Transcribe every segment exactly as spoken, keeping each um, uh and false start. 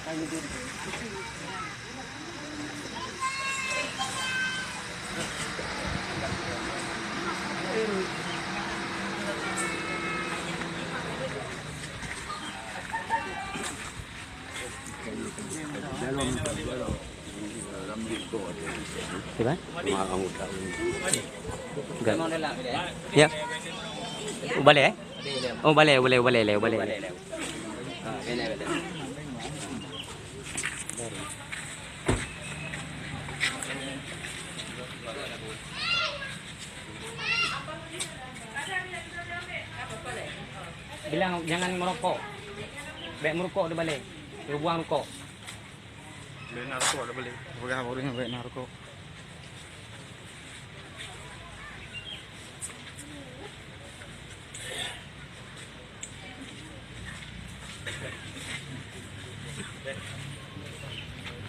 Ya. Ubale, eh? Oh, ubale, ubale, ubale, ubale. Bilang jangan merokok. Baik merokok di balik. Buang rokok. Bèk na rukok dak balek. Peugah ureueng bèk na rukok.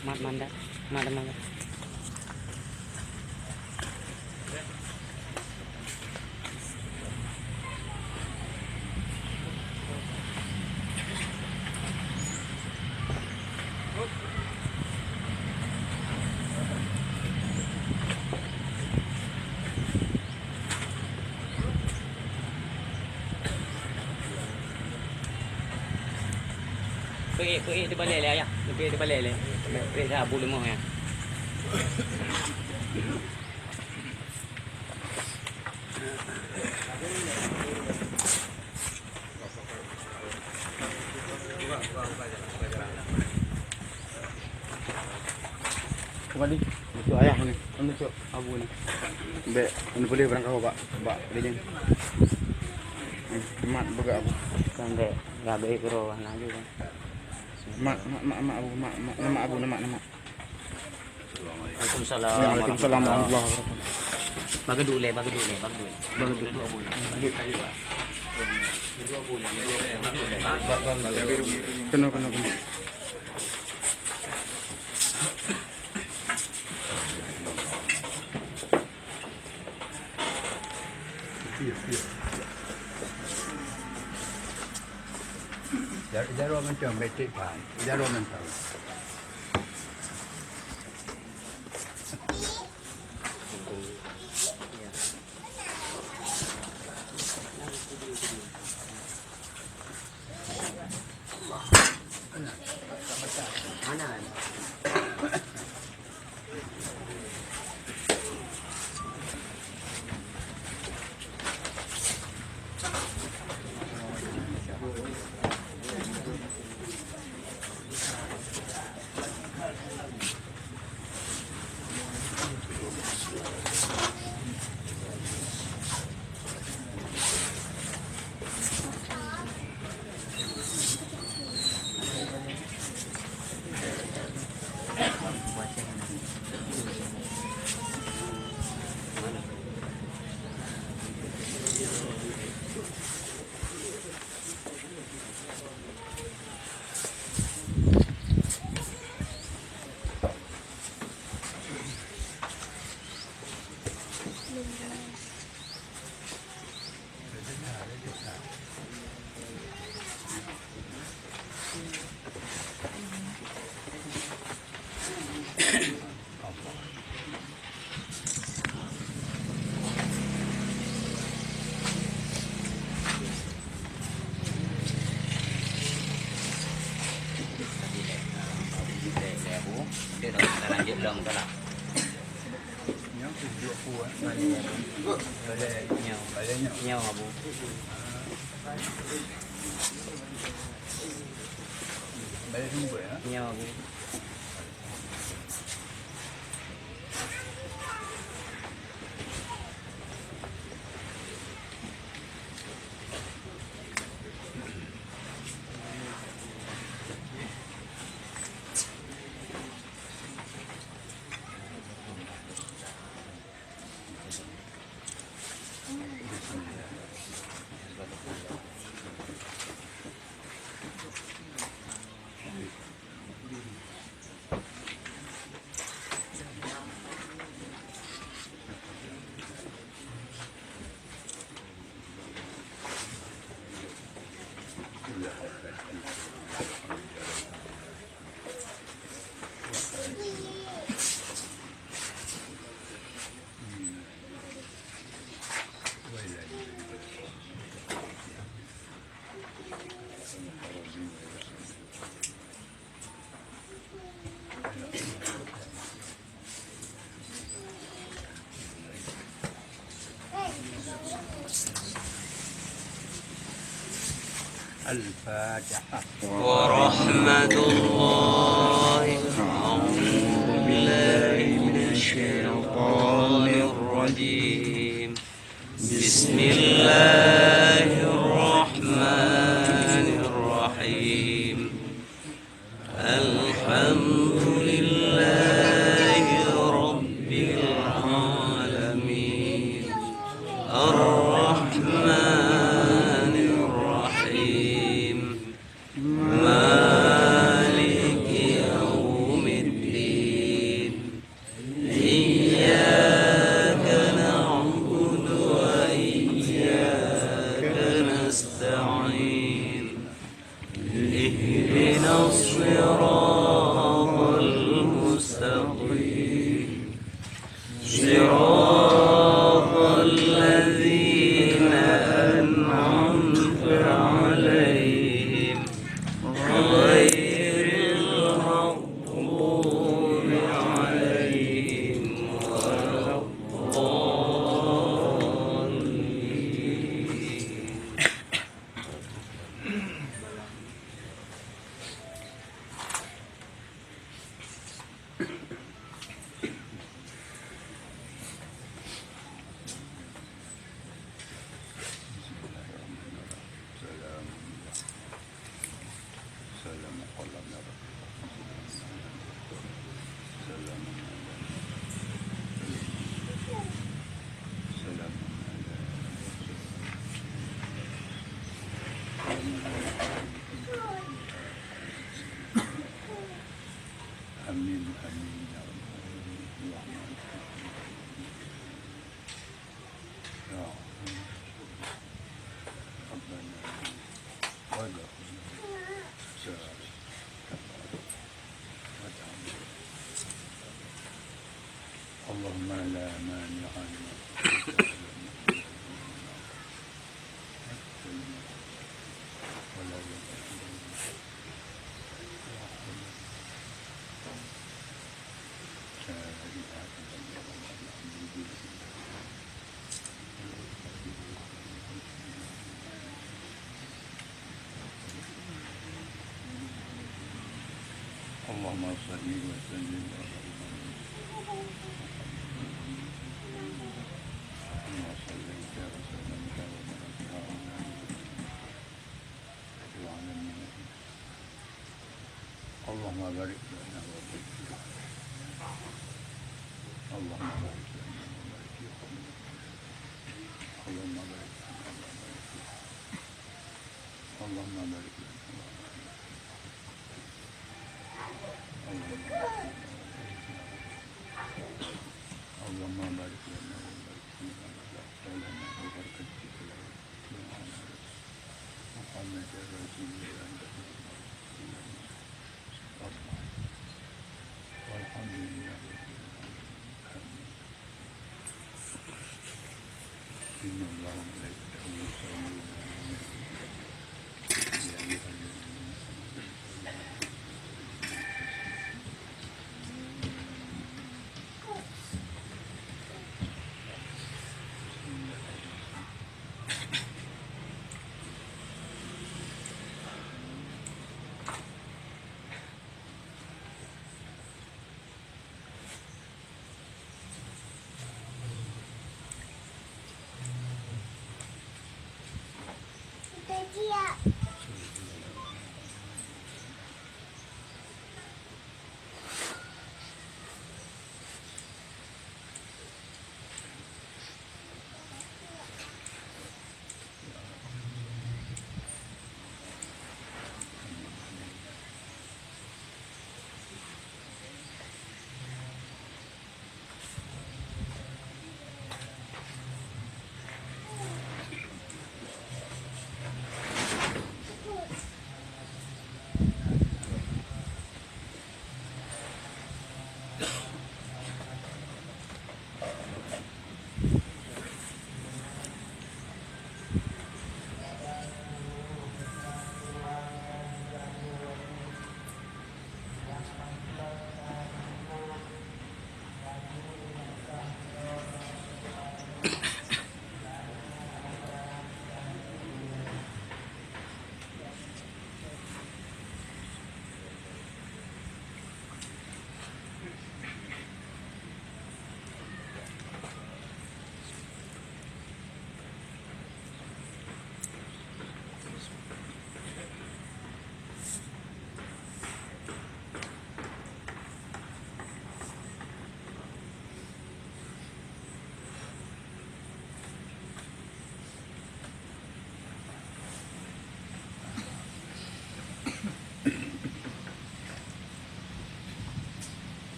Mat mandak, mat mandak. Peuék, peuék dibalek lé ayah. Peuék dibalek lé. Peuék dah bu leumoh ya. Kembali. Untuk ayah ni. Anu cok abu ni. Bèk, anu boleh barang kau bak, bak dia je. Hmm, mat beuga abu. Kan dek, gabe kuro na ju kan. Mak, mak, mak, mak abu, mak, mak, nama abu, nama, nama. Waalaikumsalam. Waalaikumsalam warahmatullahi wabarakatuh. Bagi dulu, bagi dulu, bagi dulu. Bagi dulu. Kena, kena, kena. Jaroe mantong, betik pan. Jaroe mantong. Nyoe, nyoe, Abu. Nyoe, Abu. الفاتحة. ورحمة الله. أعوذ بالله من الشيطان الرجيم. بسم الله الرحمن الرحيم. الحمد لله رب العالمين. الرحمن الرحيم. مالك يوم الدين. إياك نعبد وإياك نستعين. اهدنا الصراط المستقيم. صراط الذين أنعمت عليهم غير المغضوب عليهم ولا الضالين. آمين، آمين يا رب العالمين. اللهم آمين. يا ربنا ولكم الحمد. اللهم لا مانع لما أعطيت ولا معطي لما منعت ولا ينفع ذا الجد منك الجد. لا إله إلا الله العلي العظيم. اللهم صل وسلم وبارك على محمد. كما صليت وسلمت وباركت على إبراهيم في العالمين. اللهم بارك لنا وبارك فيها. اللهم بارك لنا وبارك فيها. اللهم بارك لنا وبارك فيها. اللهم بارك لنا وبارك فيها. اللهم بارك لنا وبارك فيها. اللهم بارك لنا وبارك فيها. وبارك لنا وبارك فيها. محمد رسول الله. والحمد لله رب العالمين. آمين. إن الله وملائكته يصلون على النبي. يا أيها الذين آمنوا صلوا عليه وسلموا تسليما. بسم الله الرحمن الرحيم.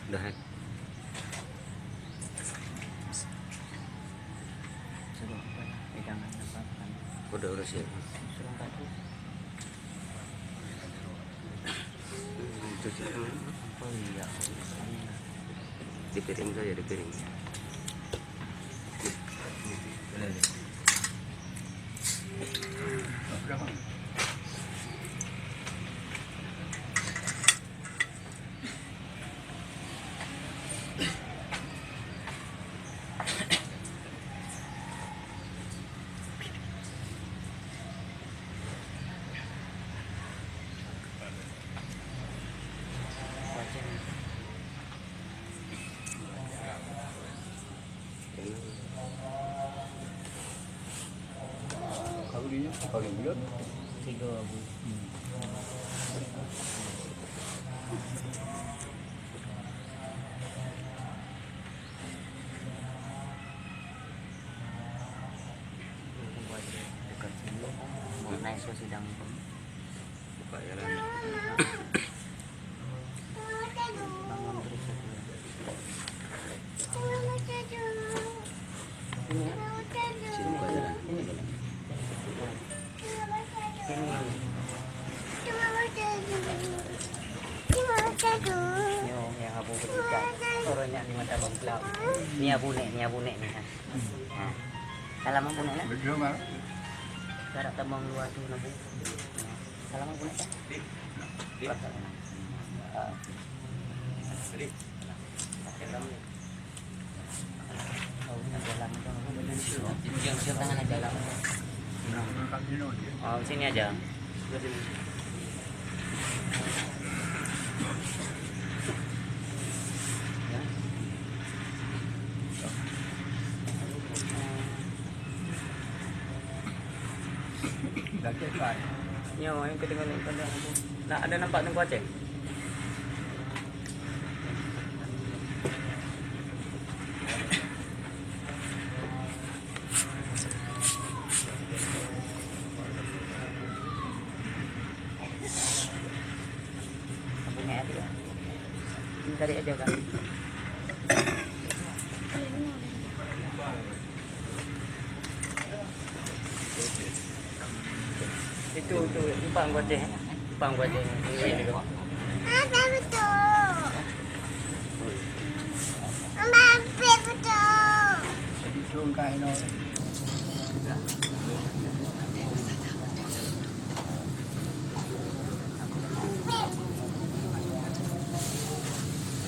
Dah, eh? Suruh apa lah, pegangan apa kan? Udah, udah siap. Suruh angkat tu. Hmm, itu siap. Oh iya. Di piring saja, di piring. Tiga, Abu. Buka jalan. Sini, buka jalan. Nyoe nyang Abu beudikan. Ureueng nyan di mata bang pula. Ni Abu nek, ni Abu nek ni, ha. Ha. Salam Abu nek, lah. Karap tamong dua tu, Abu. Salam Abu nek, kan? Ha. Oh, sini aja. Nyoe, yang kedengaran pandang aku. Nak ada nampak Teungku Aceh? Apa ni ada? Ini tarik aja, Kak. Itu, itu, empat anggota, eh. Empat anggota. Ada betul. Mama, betul.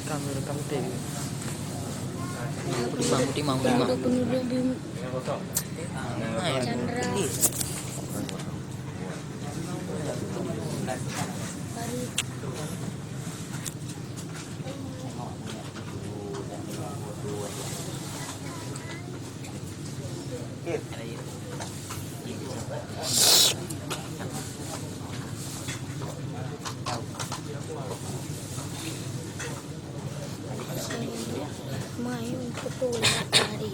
Rekam, rekam, rekam. Timang, timang, timang. Chandra. Main pukul empat hari.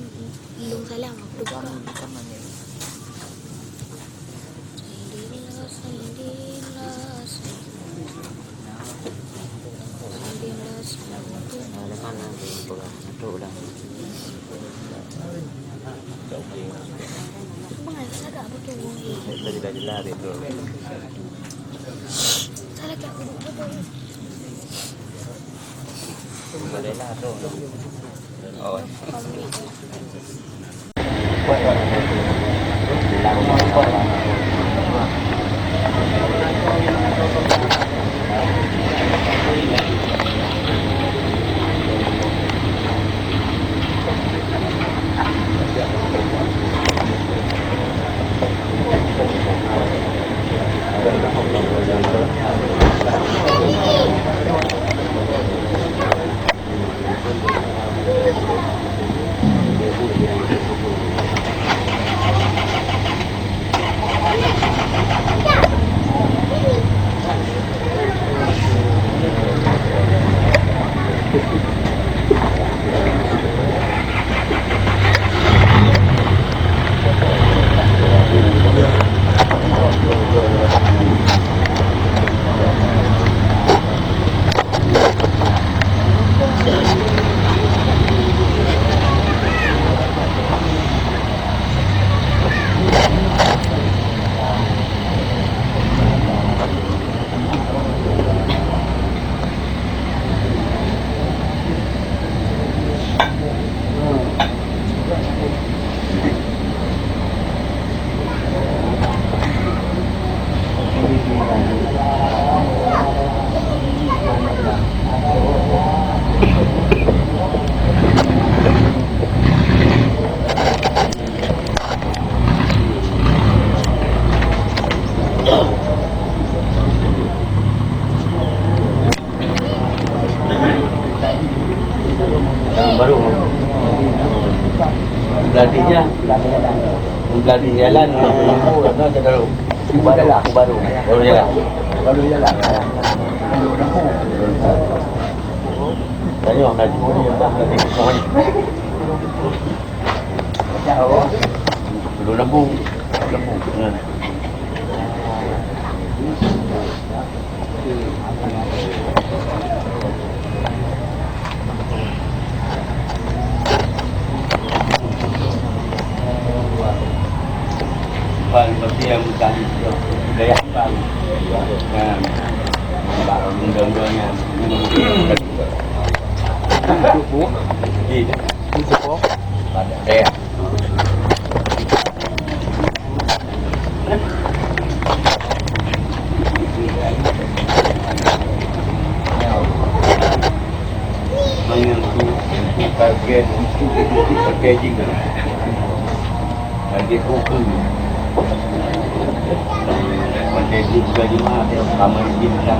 Lôn salam waktu buka. Baru. Beladih je. Beladih jalan, lampu, lampu, lampu, lampu. Baru, baru. Baru jalan. Baru jalan. Tanya, nak jumpa ni, apa? Nak jumpa ni. Macam apa? Dulu lampu. Lampu. Ya. Pan pasti yang bukan budaya Pan. Nah, undang-undangnya. Di. Pada. Target, target jih kan. Target uku. Target jih bukan jemaah, dia sama jih kan.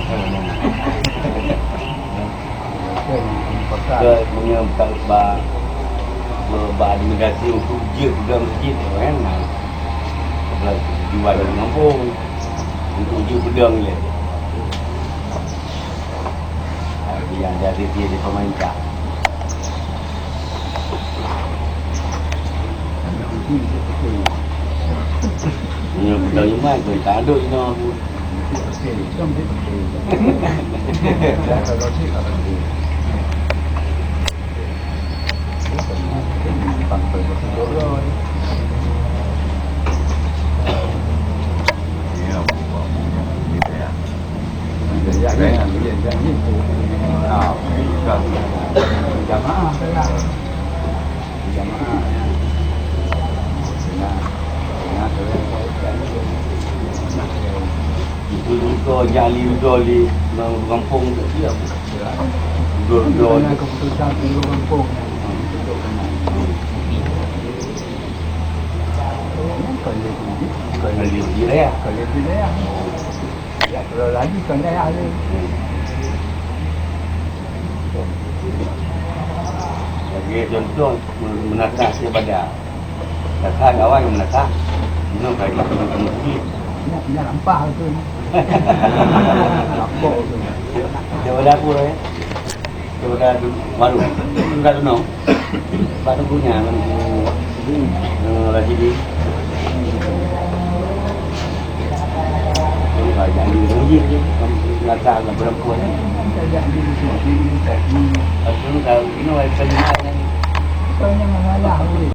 Ke meunyoe ba, ba, ba administrasi untuk jeuet peugah masjid, kan? Nah, tujuan dari gampông untuk jeuet peudong je. Tapi yang dari dia di pemerintah. Meunyoe peudong iman, keu tak aduk inoe. Jamaah saja. Jamaah. Nah, nah, Itu juga jadi udah di gampông tu dia. Udah, udah. Karena keputusan penduduk gampông yang ditentukan. Bukan dia sendiri, bukan dia sendiri, ya. Bukan dia sendiri, ya. Ya, kalau lagi bukan dayah dia. Jadi contoh, menatah ibadah. Kata kawan yang menatah, ini kaji teman-teman sendiri. Ini, ini lampah tu. Lapor tu. Dia pada apa, eh? Dia pada baru. Dia dah tunang. Bak tu punya, kan? Eh, Rajidi. Jadi, banyak di Rajidi je. Kan, kata, kan, perempuan. Tapi, kan, ini, kan, kan, kan. Bukannya masalah, boleh.